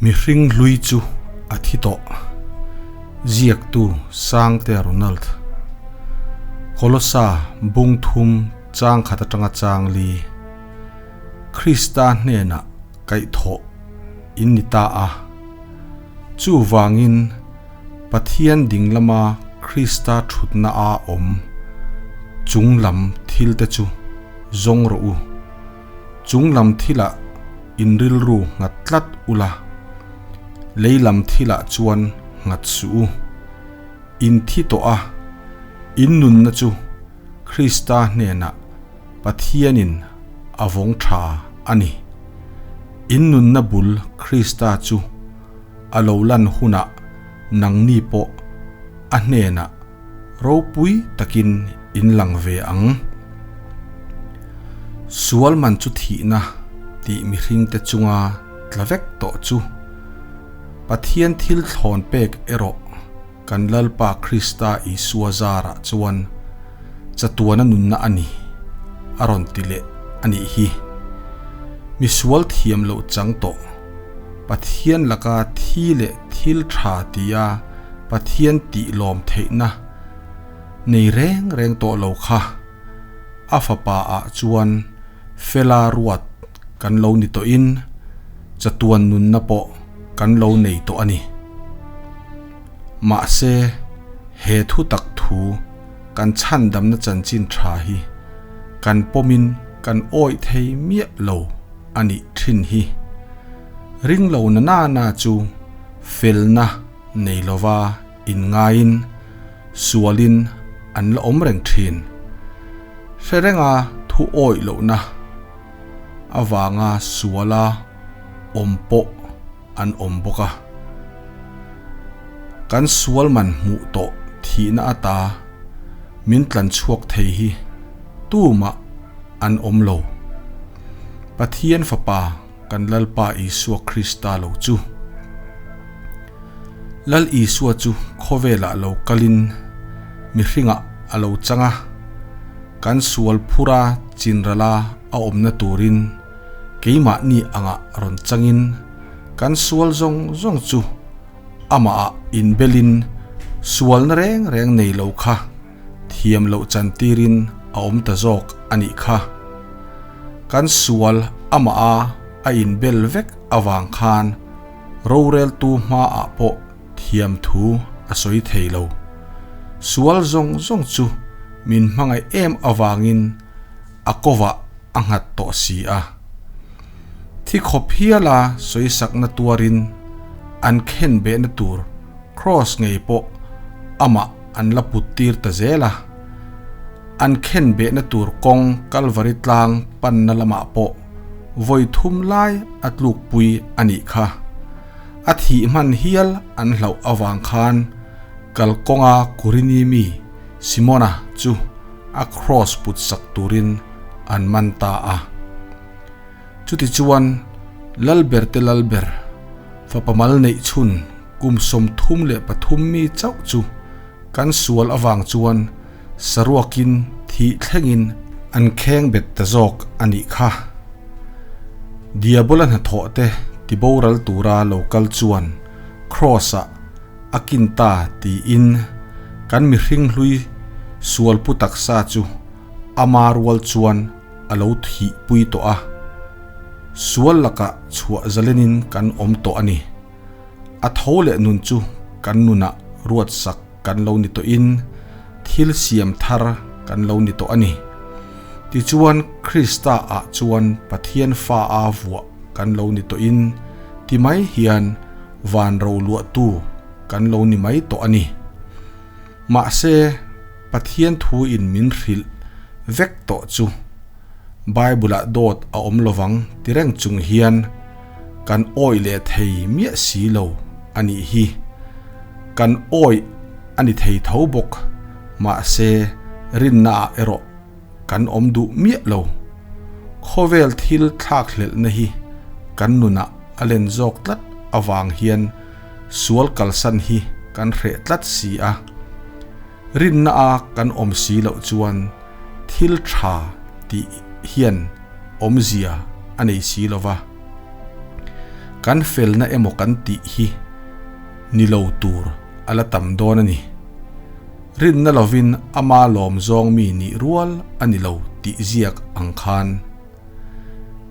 Mihring hlui chu a thi tawh. Ziaktu Sangte Ronald. Kolosa bung thum chang khat atanga chang li. Krista hnenah kaihthawh in ni ta a. Chuvangin Pathian ding lama Krista thutna a awm chung lam thil te chu zawng rawh u. Chung lam thilah in rilru nghat tlat ula, lei lam thilah chuan nghat suh u. In thi tawh a, in nunna chu Krista hnenah Pathianin a vawng tha a ni. In nunna bul Krista chu a lo lan hunah nangni pawh a hnenah Ropui takin in lang ve ang. Sual man chu thihna tih mihringte chunga tla vek tawh chu Pathian thil thlawn pek erawh kan Lalpa Krista Isua zarah chuan chatuana nunna a ni a rawn ti leh a nih hi. Misual thiam loh chang tawh Pathian laka thi leh thil tha tia Pathian tih lawm theihna nei reng reng tawh lo kha a fapa ah chuan fela ruat kan lo ni tawhin chatuan nunna pawh kan lo nei tawh a ni. Mahse, he thu tak thu kan chhandamna chanchin tha hi kan pawmin kan awih thei miah lo a nih thin hi. Ring lo na na na chu felna nei lova inngaiin sualin an la awm reng thin. Hre renga thu awih lohna avanga suala awm pawh an awm bawk a. Kan sual man hmuh tawh thihna ata min tlan chhuak thei hi tumah an awm lo. Pathian Fapa kan Lalpa Isua Krista lo chu. Lal Isua chu khawvelah lo kalin mihringah a lo chang a, kan sual phura chinrala a awmna turin keimahni angah rawn changin kan sual zawng zawng chu amahah inbelin sualna reng reng nei lo kha thiam loh chantirin a awm ta zawk a nih kha. Kan sual amah a a inbel vek avang khan roreltu hmaah pawh thiam thu a sawi thei lo. Sual zawng zawng chu min hmangaih em avangin a kovah a nghat tawh si a. Thi khawp hiala sawisakna tuarin an khen behna tur Kraws ngei pawh amah an la put tir ta zel a, an khen behna tur kawng Kalvari tlang panna lamah pawh vawi thum lai a tlukpui a nih kha. A thih hman hial an hlauh avang khan kalkawnga Kurini mi Simona chu a kraws put sak turin an man ta a. Chutichuan, Lalber te Lalber, fapa mal neih chhun kum 33 mi chauh chu kan sual avang chuan saruakin thih thlengin an kheng bet ta zawk a nih kha. Diabola hnathawh te tiboral tura lo kal chuan Kraws-ah a kin ta tiin kan mihring hlui sualpu taksa chu ama rual chuan a lo thihpui tawh a, sual lakah chhuah zalenin kan awm tawh a ni. A tho leh nun chu kan nunah ruatsak kan lo ni tawhin thil siam thar kan lo ni tawh a ni. Tichuan Krista ah chuan Pathian fa a vuah kan lo ni tawhin ti mai hian van roluahtu kan lo ni mai tawh a ni. Mahse. Pathian thu in min hrilh vek tawh chu Bible ah dawt a awm lovang ti reng chung hian kan awih leh thei miah si lo a nih hi. Kan awih a ni thei tho bawk mahse rinna ah erawh kan awm duh miah lo. Khawvel thil thlak hlelhna hi kan nunah a len zawk tlat avang hian Sual kalsan hi kan hreh tlat si a, rinna a kan awm si loh chuan thil tha tih hian awmzia a nei si lo va. Kan felna emaw kan tih hi ni lo tur a la tam dawn a ni. Rinna lovin ama lawm zawng mi nih rual a ni lo tih ziak ang khan.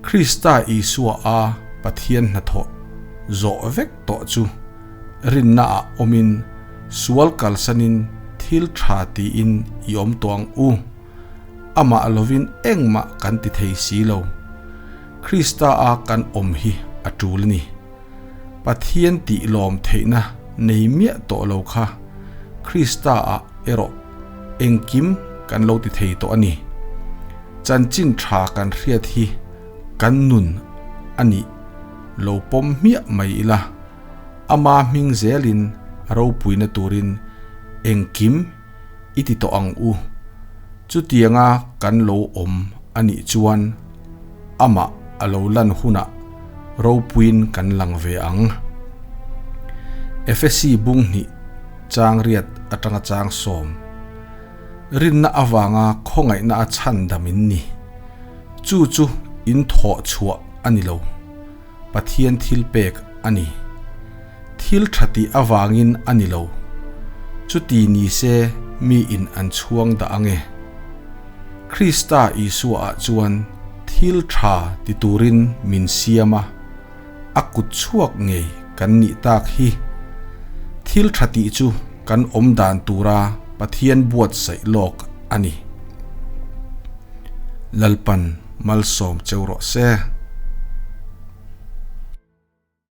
Krista Isua a Pathian hnathawh zawh vek tawh chu rinna ah awmin sual kalsanin thil tha tiin i awm tawh ang u. Amah lovin engmah kan ti thei si lo. Krista a kan awm hi a tul a ni. Pathian tih lawm theihna nei miah tawh lo kha Krista ah erawh engkim kan lo ti thei tawh a ni. Chanchin tha kan hriat hi kan nun a nih lo pawm hmiah mai ila, ama hming zelin a ropuina turin engkim i ti tawh ang u. Chutianga kan lo awm a nih chuan amah a lo lan hunah ropuiin kan lang ve ang. Efesi bung hnih chang riat atanga chang sawm. Rinna avanga khawngaihna a chhan dam in ni. Chu chu in thawh chhuah a ni lo. Pathian thil pek a ni. Thil tha tih avangin a ni lo. Chuti ni se mi in an chhuang dah ang e. Krista Isua ah chuan thil tha ti turin min siam a, a kut chhuak ngei kan nih tak hi. Thil tha tih chu kan awm dan tura Pathian buatsaih lawk a ni. Lalpan malsawm cheu rawh se.